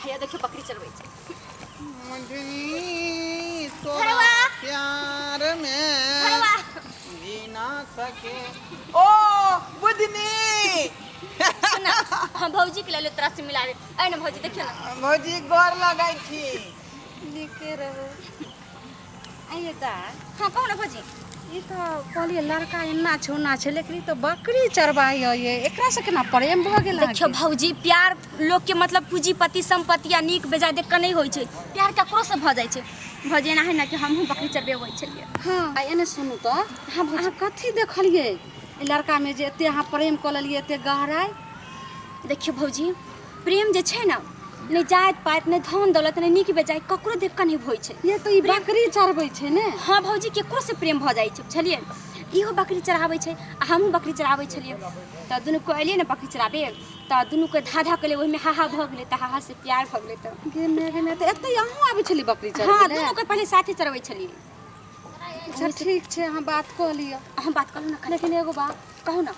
हैया देखियो बकरी चरबै छै। मझनी तोरा घरवा। प्यार में घरवा। जी ना सके। ओ बुधनी। सुन ना, हम भौजी के लेले तोरा से मिलावे। आइ ना भौजी, देखियो ना। भौजी, गोर लगै छी। नीके रहू। आइए दाय। हाँ, कहू ना भौजी। ई तऽ कहलियै लड़का एना छै ओना छै, लेकिन ई तऽ बकरी चरबाही ये, एकरा से केना प्रेम भऽ गेल देखियौ अहाँके? भौजी, प्यार लोकके मतलब पूँजीपति सम्पत्ति आ नीक बेजाय देख कऽ नहि होइ छै, प्यार ककरो से भऽ जाइ छै। भौजी, एना है ने कि हमहूँ बकरी चरबे अबै छलियै। हँ, आ एने सुनू तऽ। हाँ भौजी। अहाँ कथी देखलियै ई लड़कामे जे एते अहाँ प्रेम कऽ लेलियै एते गहराइ? देखियौ भौजी, प्रेम जे छै ने, नहि जाति पाति, नहि धन दौलत, नहि नीक बेजाय, ककरो देख कऽ नहि होइ छै। ये तऽ ई बकरी चरबै छै ने? हँ भौजी, ककरो से प्रेम भऽ जाइ छै, बुझलियै? इहो बकरी चराबै छै आ हमहूँ बकरी चराबै छलियै, तऽ दुनू कोइ एलियै ने बकरी चराबे, तऽ दुनू कोइ धा धा केलियै, ओहिमे हा हा भऽ गेलै, तऽ हा हा से प्यार भऽ गेलै। तऽ गे माय गे माय, तऽ एतै अहूँ आबै छलियै बकरी चरबै हँ लए? दुनू कोइ पहिले साथे चरबै छलियै। अच्छा ठीक छै, अहाँ बात कऽ लिअ। अहाँ बात करू ने। लेकिन एगो बात कहू ने।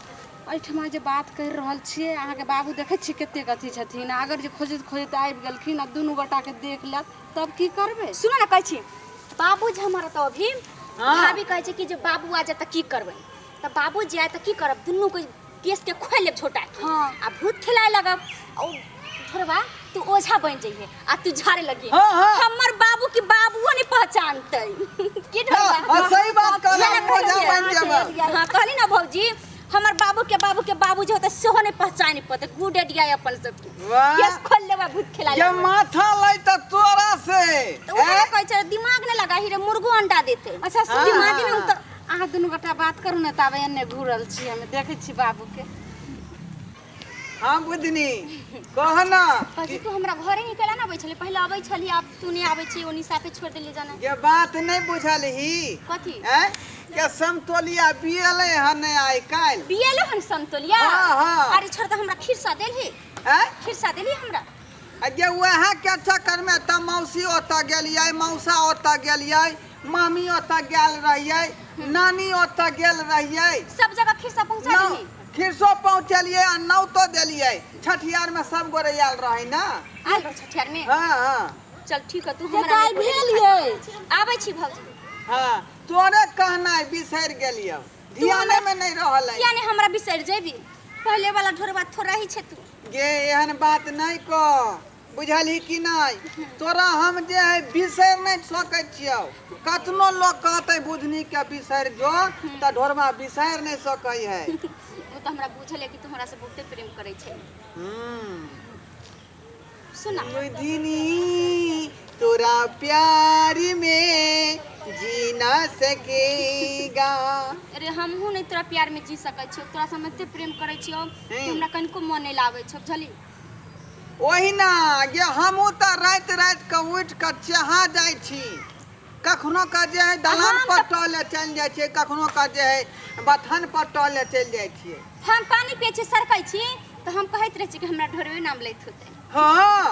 एहिठमा जे बात करि रहल छियै, अहाँके बाबू देखै छियै कतेक अथी छथिन, अगर जे खोजैत खोजैत आबि गेलखिन आ दुनू गोटाके देख लेत तब की करबै? सुनू ने, कहै छी बाबू जे हमर तऽ अभी हाँ। भाभी कहै छै कि जे बाबू आ जाए तऽ की करबै? तऽ बाबू जे आए तऽ की करब, दुनू के केस के खोलि लेब छोटा के हाँ। आ भूत खेलाए लगब। आ ओ छोड़बा, तू ओझा बनि जइहे आ तू झाड़े लगिहे। हाँ, हाँ। हमर बाबू के बाबूओ नहीं पहचानतै। की ढोलबा? हाँ, सही बात कहला, इएह ने ओझा कहै बनि छियै। जेबै। हाँ, कहली ना भौजी, हमर बाबू के बाबू के बाबू जे होतै सेहो नहीं पहचान पते। गुड आइडिया अपन सबके। वाह। केस खोल लेबै, भूत खेला ये लेबै। माथा लै तऽ तोरा से। तऽ उएह ने कहै छै, दिमाग नहि लगाही रे, मुर्गो अंडा देतै। अच्छा हाँ, सुनू, दिमागे ने उतर। अहाँ दुनू गोटा बात करू ने, ताबे एन्ने घुरल छी, हमे देखै छी बाबूके। हाँ बुधनी, कह ना। कहै तू हमरा घरे निकला ना अबै छलै? पहिले अबै छली, आब तू नहि आबै छी, ओनी साफे छोड़ि देलियै जाना। ये बात नहीं बुझल ही। कथी? हैं के समतोलिया बियले हन आइ काल्हि? बियलो हन समतोलिया? हाँ, हाँ। अरे छोड़, तऽ हमरा खिरसा देलही? हैं? खिरसा देलही हमरा? आ जे वएह के चक्कर में तऽ मौसी ओतऽ गेलियै, मौसा ओतऽ गेलियै, मामी ओतऽ गेल रहियै, नानी ओतऽ गेल रहियै। सब जगह खिरसा पहुंचा नौ देलही? खिरसो पहुँचेलियै आ नौतो देलियै। छठियार में सब गोरे आयल रहै ने। आयल रह छठियार में? हाँ हाँ। चल ठीक है, तू जे हमरा दाइ भेल ये? आबै छी भौजी। हाँ, तोरे कहनाइ बिसरि गेलियौ, ध्याने में नहीं रहल है। किया नहीं हमरा बिसरि जेबी? पहले वाला ढोरबा थोड़ा ही छै तू। गे, एहन बात नहीं कह, बुझलही कि नहीं? तोरा हम जे है बिसरि नहीं सकै छियौ। कतनो लोग कहतै बुधनी के बिसरि जो, तऽ ढोरबा बिसरि नहीं सकै है। ओ तऽ हमरा बुझल है कि तू हमरा से बहुते प्रेम करै छै। सुन ना। बुधनी तोरा प्यार में जी ना सकेगा। अरे हमहूँ नहीं तोरा प्यार में जी सकै छियौ। तोरा से हम एते प्रेम करै छियौ कि हमरा कनिको मन नहीं लागै छै, बुझली? ओहिना गे, हमहूँ तऽ राति राति कऽ उठि कऽ चेहा जाइ छी। कखनो कऽ जे है दलान हम पर तऽ- टहले चलि जाइ छियै, कखनो कऽ जे है बथान पर टहले चलि जाइ छियै। हम पानी पियै छी, सरकै छी, तऽ हम कहैत रहै छी कि हमरा ढोरबे नाम लैत होतै। हाँ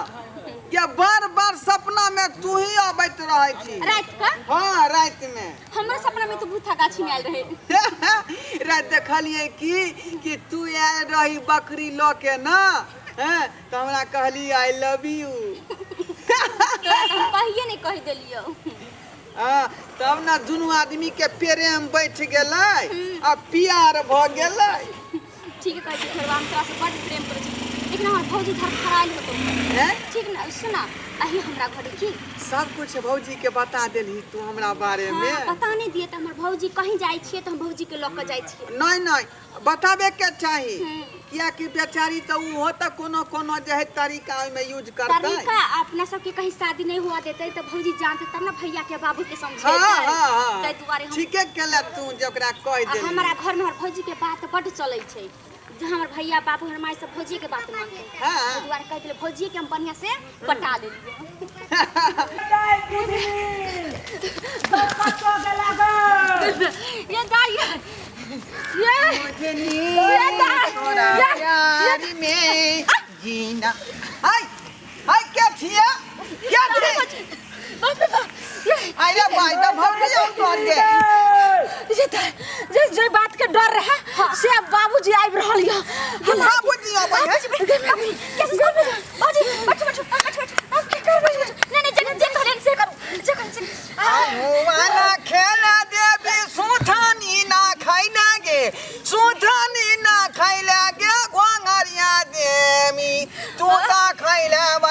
ये, बार बार सपना में तू ही अबैत रहै छी। राति कऽ? हाँ, राति में। हमरो सपना में तो भूथा गाछी में आयल रहे। राति देखलियै की कि तू आयल रही बकरी लऽ के ना, हैं, तऽ हमरा कहली I love you. तोरा तऽ हम कहिए नहीं कहि देलियौ। हाँ, तब ने दुनू आदमी के प्रेम बैठ गेलै आ प्यार भऽ गेलै। ठीक है, कहै छी घरवा, हम तोरा से बड्ड प्रेम करै छी, लेकिन हमर भौजी धरफड़ायल होतौ। हैं? ठीक ने, सुना, अही हमरा घरे की सब कुछ भौजी के बता देलही तू हमरा बारे में? हाँ, पता नहीं दिए तऽ हमर भौजी, कहीं जाइ छियै तऽ हम भौजी के लऽ कऽ जाइ छियै। नहीं नहीं, बताबे के चाही, कियाकि बेचारी तऽ ओहो तऽ कोनो कोनो जे है तरीका ओहिमे यूज करतै। तरीका अपना सबके कहीं शादी नहीं हुआ देते तऽ भौजी जानते तब ने भैया के बाबू के समझेतै। हाँ हाँ हाँ ताहि दुआरे हम ठीके केले तू जे ओकरा कहि आ देली। हमरा घर में हमर भौजी के बात बड्ड चलै छै, जे हमर भैया बाबू हमर माय सब भौजी के बात मानते। ताहि दुआरे कहि देले भौजी के, हम बढ़िया से पटा लेलियै। ये दाई, ये बुझनी तोरा प्यार में जीना। हाय हाय, के छिया? के छी? अरे भाई, तऽ भौजी हम तोहर के जे जे जे बात के डर रहे से अब बाबूजी आबि रहल यऽ। बाबूजी अबै है? भौजी, बैठू बैठू बैठू बैठू बैठू।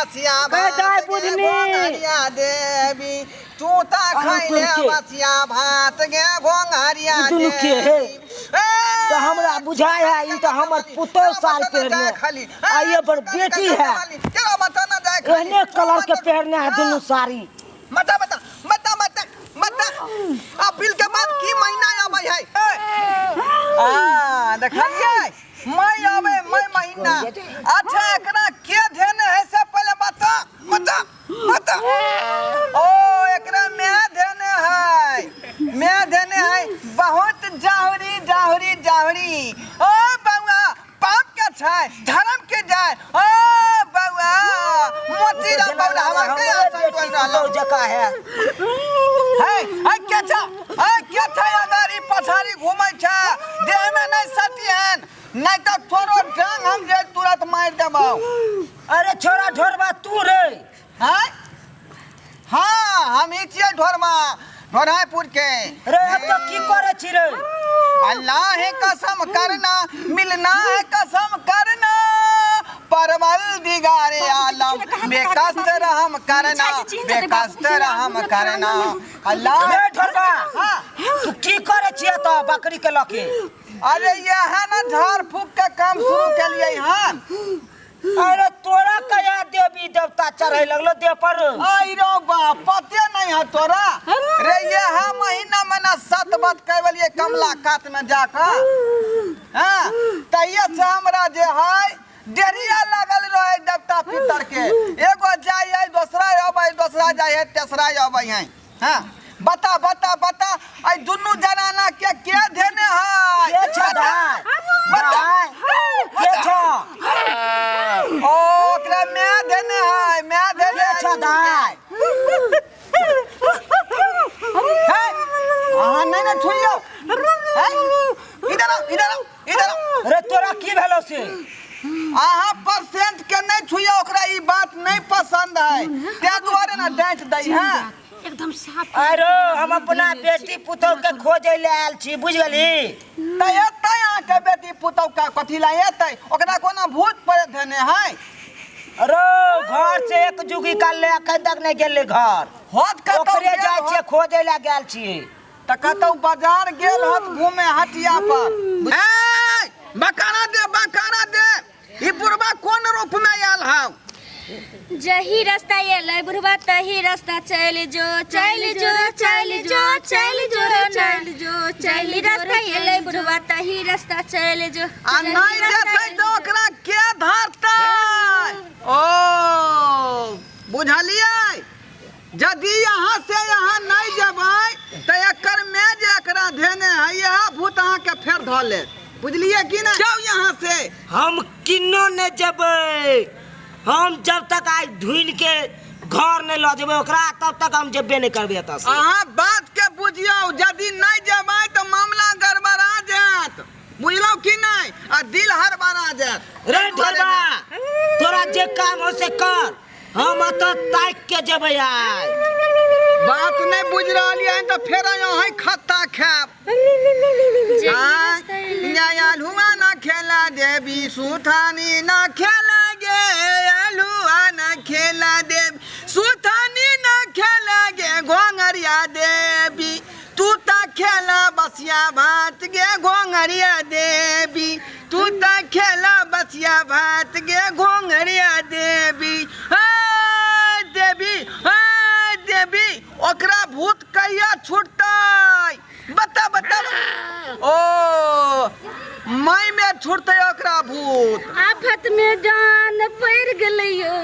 बसिया कह दाय भात गे बुधनी। घोंघरिया देवी तू ता अरे खैले तुरके। बसिया भात गे घोंघरिया ई दुनू के हे? देवी। ए, तऽ हमरा बुझाय है ई तऽ हमर पुतोह साल पहिरने आ ये पर बेटी है एहने कलर के पहिरने है दुनू साड़ी बता बता बता बता बता अप्रैल के बाद की महीना आबै है आ देखलियै मई आबै मई महीना अच्छा एकरा के धेने है से पहले बता बता बता ओ एकरा मैं धेने है मैं धेने है बहुत जाहुरी जाहुरी जाहुरी ओ बउआ पाप के छै धर्म के जाय ओ बउआ मोती राम बउआ हमर के आसन बोल रहल पुतोह जकाँ है है है के छ है के छ अगर ई पछाड़ी घूमै छ देह में नहीं सटिहन नहीं तो तोरो डांग हम जे तुरंत मार देबौ अरे छोरा ढोरबा तू रे हैं हाँ हम ही छियै ढोरमा ढोरापुर के रे अब तो की करे छी रे अल्लाह है कसम करना मिलना है कसम करना परवल दिगारे आलम बेकस्त रहम करना बेकस्त रहम करना अल्लाह रे ढोरबा हाँ तू की करे छी तो बकरी के लके अरे यह ना झाड़ फूक के काम शुरू के लिए हन अरे तोरा कया देवी देवता चढ़े लगलो देह पर आई रो बा पते नहीं है तोरा रे यह महीना में ना सात बात कहलिए कमला कात में जाकर हाँ तहिया से हमरा जे है डेरिया लागल रहे देवता पितर के एगो जाय है दोसरा अबै दोसरा जाय है तेसरा अबै है हाँ बता बता बता आई दुनू जनाना के के धेने है के छौ दाय बता दाय के छौ ओ ओकरा मैं धेने है मैं धेने के छौ दाय है अहाँ नहीं ना छुइयो है इधर आओ इधर आओ इधर आओ रे तोरा की भेलो से अहाँ परसेंट के नहीं छुइयो ओकरा ई बात नहीं पसंद है ताहि दुआरे ना डांट दै है एकदम साफ अरे हम अपना बेटी पुतोह के खोजे ले आयल छी बुझ गेली तऽ एतै अहाँके बेटी पुतहु के कथी लए एतै ओकरा कोनो भूत प्रेत धेने है अरे घर से एक जुगी का ले अखन तक नहीं गेले घर होत कतौ ओकरे गेल जाइ होत छियै खोजे ले गेल छियै तऽ कतौ बाजार गेल होत घूमे हटिया पर ए बकारा दे बकारा दे ई बुढ़बा कोन रूप में आयल हौ जही रास्ता एलै बुढ़वा तही रास्ता चल जो चल जो चल जो चल जो चल जो चल रास्ता एलै बुढ़वा तही रास्ता चल जो आ नहीं देतै तऽ ओकरा के धरतै ओ बुझलियै यदि यहाँ से यहाँ नहीं जेबै तऽ एकर में जे एकरा धेने है इएह भूत अहाँके फेर धऽ लेत बुझलियै कि नहि जाउ यहाँ से हम किन्नो नहि जेबै हम जब तक आइ ढूंढ के घर नहि लऽ जेबै ओकरा तब तक हम जेबे नहि करबै एतऽ से अहाँ बात के बुझियौ यदि नहीं जेबै तऽ मामला गड़बड़ा जायत बुझलहुँ कि नहि आ दिल हड़बड़ा जायत रे ढोलबा तोरा जे काम हो से कर हम एतऽ ताकि के जेबै आइ बात नहीं बुझ रहल है तऽ फेर अहाँ खत्ता खायब आलुआ ना खेला देवी सुथानी ना खेला गे आलुआ ना खेला देवी सुथानी ना खेला गे घोंघरिया देवी तू ता खेला बसिया भात गे घोंघरिया देवी तू ता खेला बसिया भात गे घोंघरिया देवी हे देवी हे देवी ओकरा भूत कहिया छूटतै बता बता ओ मई में छूटतै ओकरा भूत आफत में जान पड़ गेलै यौ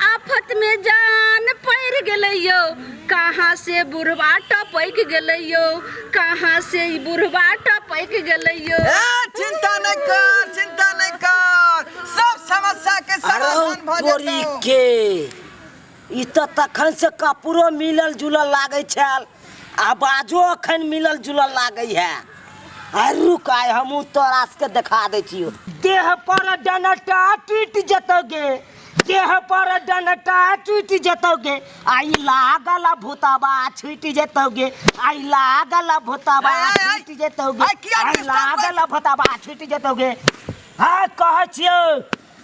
आफत में जान पड़ गेलै यौ कहाँ से बुढ़वा टपक गेलै यौ कहाँ से ई बुढ़वा टपक गेलै यौ ए चिंता नहीं कर चिंता नहीं कर सब समस्या के अरे समाधान भ तोरी जेतौ के ई तऽ तखन से कपड़ो मिलल जुलल लागै छल आवाजो अखन मिलल जुलल लागै है आ रुक आइ हमहूँ तोरा सबके देखा दै छियौ देह पर डनटा टूटि जेतौ गे देह पर डनटा टूटि जेतौ गे आई लागल भूतबा छूटि जेतौ गे आई लागल भूतबा आइ, आइ, आइ। छूटि जेतौ गे आइ, किया आई disturb लागल भूतबा छूटि जेतौ गे हाँ कहै छियौ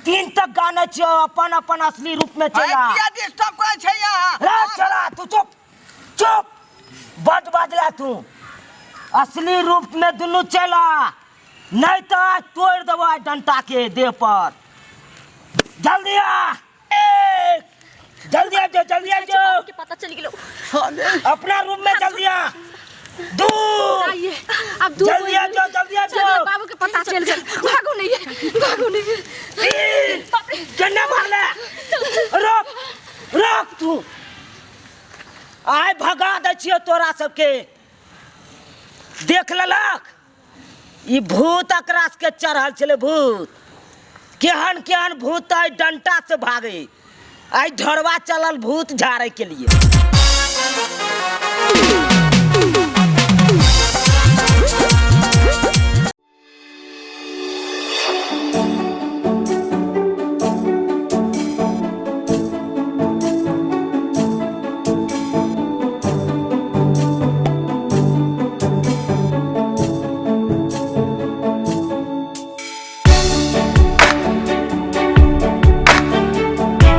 तीन तक गाने छियो, अपन अपन असली रूप में चला। किया डिस्टर्ब करै छै यहाँ? रे चला तू, चुप चुप, बड बजला तू। असली रूप में दुनू चला, नहीं तो आज तोड़ देबो आज डंटा के देह पर। जल्दी आ, एक, जल्दी आ जाओ, जल्दी आ जाओ। के पता चल गेलो। अपना रूम में जल्दी आ। दू, आइए अब दू। जल्दी आ जाओ, जल्दी आ चल जाओ। बाबू के पता चल गेल, भागू नहीं, भागू नहीं। तीन, केने मारले? रोक रोक तू, आइ भगा दै छियौ तोरा सबके। देख लेलक ई भूत एकरा सबके चढ़ल छलै भूत। केहन केहन भूत आइ डंटा से भागे, आइ ढोरवा चलल भूत झाड़े के लिए।